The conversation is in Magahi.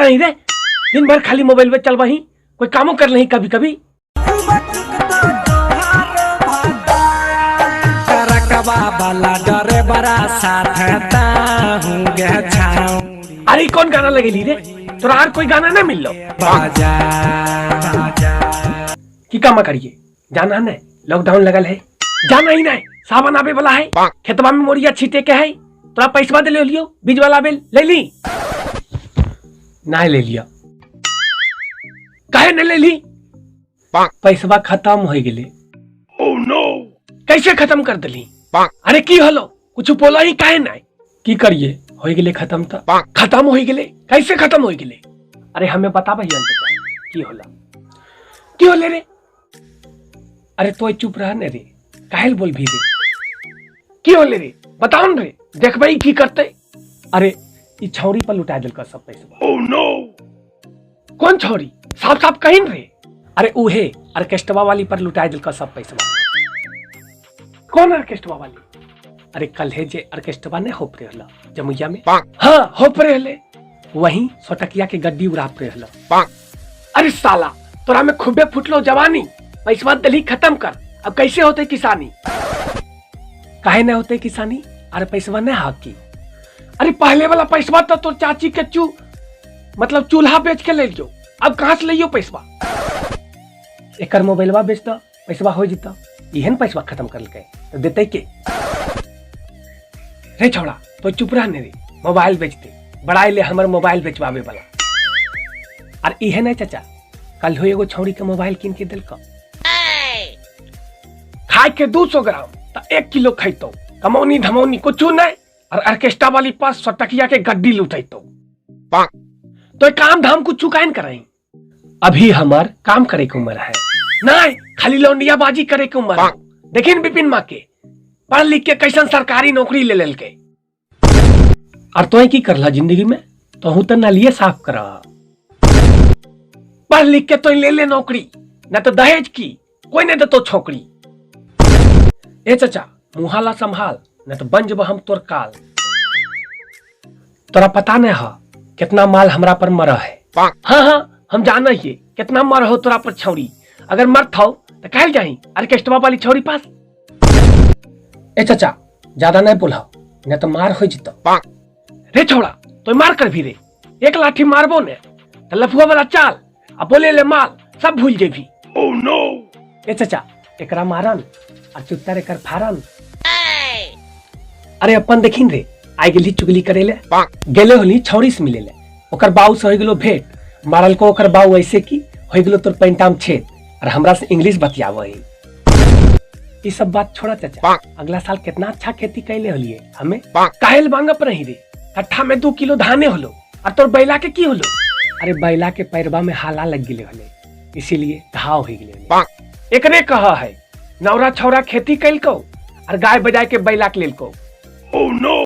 करही रे? दिन भर खाली मोबाइल पे चलबही, कोई कामो कर नहीं कभी कभी। वाला डरे बड़ा साथ अरे कौन गाना लगेली रे? तोरा और कोई गाना ना मिल लो? बाजा। की काम करिए जाना है? लॉकडाउन लगल है, जाना ही नहीं। सावन आवे वाला है, खेतवा में मोरिया छीटे के है। तोरा पैसवा दे लियो, बीज वाला बेल ले ली ना? ले लिया। काहे न ले ली? पैसवा खत्म हो गेले। कैसे खत्म कर दिली? अरे की होलो, कुछ बोला ही काहे नहीं? की करिए, हो गेले खत्म त खत्म हो गेले। कैसे खत्म हो गेले? अरे हमें बता भैया की होला, की होले रे? अरे तो चुप रह ने रे, काहे बोल भी रे? की होले रे, बताओ न रे, देखबै की करते। अरे ई छौरी पर लुटा देलक सब पैसा। Oh no! कौन छौरी? साफ साफ कहिन रे। अरे उहे ऑर्केस्ट्रा वाली पर लुटा देलक सब पैसा। कौन ऑर्केस्ट्रा वाली? अरे कल है जे ऑर्केस्ट्रा ने होप रहला जमुइया में। हाँ, होप रहले, वही 100 टकिया के गड्डी उड़ा रहला। अरे साला, तोरा में खूबे फुटलो जवानी, पैसवा दली खत्म कर, अब कैसे होते किसानी? काहे नहीं होते किसानी? अरे पैसवा नहीं हाकी? अरे पहले वाला पैसवा तो तोर चाची के चू मतलब चूल्हा बेच के ले लियो, अब कहाँ से लियो पैसवा? एकर मोबाइलवा बेच दो, पैसवा हो जिता। इहन पैसवा खत्म कर लके तो देते के रे? छोड़ा तो चुप रह ने रे। मोबाइल बेचते बड़ाई ले हमर मोबाइल बेचवावे वाला। और इहे नहीं चाचा, कल हो एगो छौड़ी के मोबाइल किन के दिलक। खाए के 200 ग्राम तो 1 किलो खैतो, कमौनी धमौनी कुछ नहीं और ऑर्केस्ट्रा वाली पास 100 टकिया के गड्डी लुटैतो। तो ये काम धाम कुछ काहे कराई? अभी हमार काम करे के उम्र है नहीं, खाली लौंडिया बाजी करे के उम्र है। देखिन विपिन माँ के, पढ़ लिख के कैसन सरकारी नौकरी ले लेलके। और तो की करला जिंदगी में? तो हूं तो नलिए साफ कर। पढ़ लिख के तो ले ले नौकरी, न तो दहेज की कोई नहीं देतो छोकरी। ए चचा, मुहाला संभाल, न तो बन जब हम तोर काल। तोरा पता नहीं है कितना माल हमरा पर मरा है। हाँ हाँ, हम जाना ही कितना मर हो तोरा पर छौरी। अगर मरत हो तो कहल जाही ऑर्केस्ट्रा वाली छौरी पास। ए चचा, ज्यादा नहीं बोला, न तो मार हो जितो। रे छोड़ा, तो मार कर भी रे, एक लाठी मारबो ने तो लफुआ वाला चाल आ बोले ले माल सब भूल जेबी। Oh no! ए चचा, एकरा मारन और चुत्तर एकर फारन। अरे अपन देखिन रे, आई गेली चुगली करे ले। गेले होली छौरी से मिले ले, ओकर बाऊ से हो गेलो भेंट। मारल को ओकर बाऊ ऐसे की हो गेलो तोर पैंटाम छेद और हमरा से इंग्लिश बतियावे है। ई सब बात छोड़ा चाचा, अगला साल कितना अच्छा खेती कैले होलिए हमें काहेल मांगप रही रे? कट्ठा में 2 किलो धाने होलो। और तोर बैला के की होलो? अरे बैला के पैरवा में हाला लग गेले होले, इसीलिए घाव हो गेले होले। एकरे कहा है नौरा छौरा खेती कैलको और गाय बजाय के बैला के लेलको। Oh no!